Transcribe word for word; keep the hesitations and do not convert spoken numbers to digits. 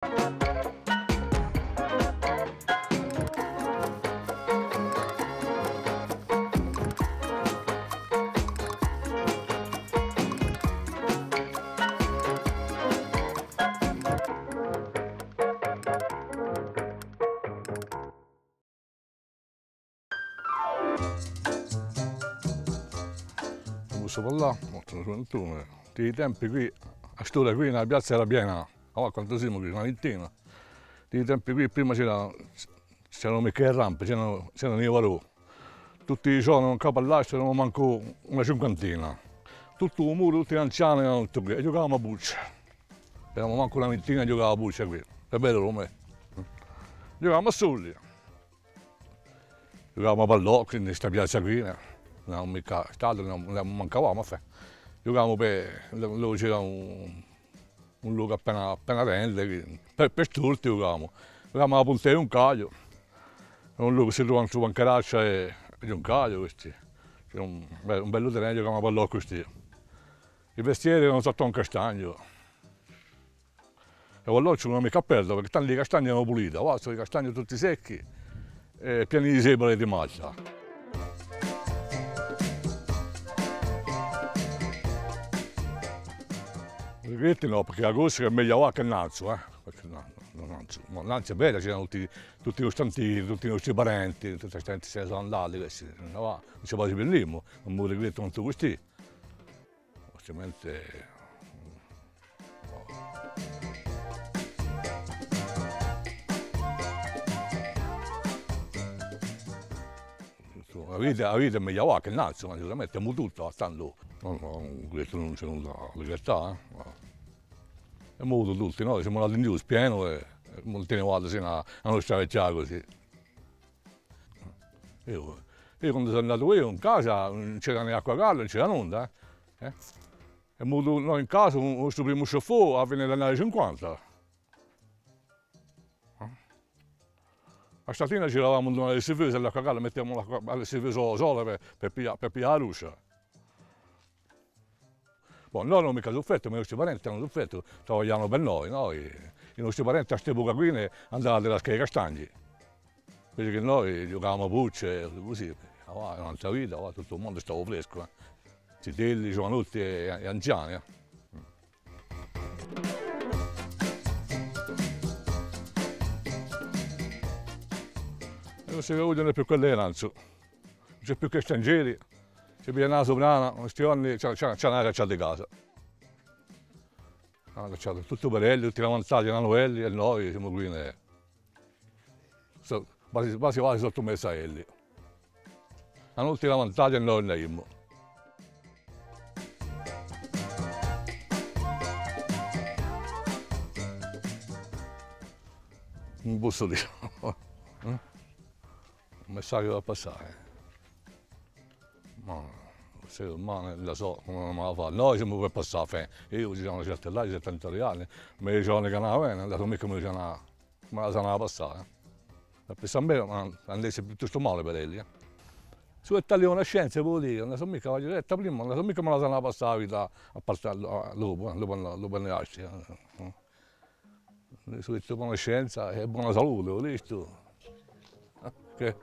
Ùn possu parlà, ma sò in ghjuventù, eh. Di i tempi quì, à st'ora quì, a piazza era piena. Avà quantu simu quì? Una vintina. Di i tempi quì, prima c'era, c'eranu micca e rampe, c'eranu, c'eranu i varò. Tutti i ghjorni, da un capu à l'altru, c'eranu mancu una cinquantina. Tuttu u muru, tutti l'anziani eranu tutti quì, è ghjucavamu à buccia. Eramu mancu una vintina, ghjucava à buccia quì. Hè bellu, nò? Ghjucavamu à suli. Ghjucavamu à pallò, quì, in sta piazza quì, eh. Ùn avemu micca stadiu, ùn avemu, ùn avemu mancu, ma fà. Ghjucavamu per, duv'ellu c'era un, un locu appena, appena grande, quì, per, per tutti ghjucavamu. Ghjucavamu à a punta di un cagliu. Hè un locu, si trova in su Pancaracia è, è di un cagliu, questi. C'era un, be-, un bellu terrenu, ghjucavamu à pallò custì. I vestieri eranu sottu à un castagnu. È allora ùn ci vole micca à perde, perchè tandu i castagni eranu puliti, avà sò i castagni tutti secchi è pieni di zebole è di malta. Rigretti nò, perchè a Corsica hè megliu avà chè nanzu, eh. Perchè nò, nò, nanzu, ma nanzu hè vera, c'eranu tutti, tutti i nostri antichi, tutti i nostri parenti, tutta sta ghjente si n'hè andati, questi, avà ùn ci passa più nimu, ùn mi rigrettu quantu questi. Altrimenti, a vita, a vita hè megliu avà chè nanzu, ma sicuramente emu tuttu, tandu. Nò, nò, questu ùn ci hè nunda à regrettà, eh. Emu avutu tuttu, nò? Simu andati in ghjù spienu è, è ùn tenimu altru, sì, a, a nostra vechja cusì. Eiu, eiu quandu sò andatu eiu in casa, ùn c'era nè acqua calda, ùn c'era nunda, eh. Eh? Emu avutu noi in casa u, u nostru primu sciuffò à a fine di l'anni cinquanta. Eh? A statina giravamu ind'una lessiveuse, l'acqua calda, mettiamu l'acqua, a lessiveuse sola per, per piglià, per piglià a duscia. Bon, noi ùn emu micca suffertu, ma i nostri parenti anu suffertu, travagliavanu per noi, nò? I, i nostri parenti à st'epuca quì andavanu à tirà i castagni. Invece chè noi ghjucavamu à buccia, cusì, avà hè un'altra vita, avà tuttu u mondu stava frescu, eh. Zitelli, ghjuvanotti è, è anziani, eh. È ùn si vede più quellu di nanzu. Ùn ci hè più chè stranieri, si piglianu a suprana, in sti anni ci, ci, ci anu cacciatu di casa. Anu cacciatu tutti i parelli, tutti i lampadaghji eranu elli, è noi simu quì, eh. Sò, quasi, quasi, quasi sottu messu à elli. Anu tutti i lampadaghji è noi ùn n'avemu. Ùn possu dì. Eh? Un messaghju da passà, eh. Ma, sì, ma ùn la sò, cumu emu da fà. Noi simu per passà, fè. Eiu ci sò una certa età, settanta anni, ma i ghjovani chì anu da vene, ùn la sò micca cumu ci anu, cumu la s'anu da passà, eh. Ma per à mè, ma, andessi piuttostu male per elli, eh. Sò età di cunniscenza, vole dì, ùn la sò micca, l'aghju detta prima, ùn la sò micca cumu la s'anu da passà a vita à parte, à, dopu, eh, dopu, dopu anni altri, eh. Sò età di cunniscenza è bona salute, vole dì stu. Chì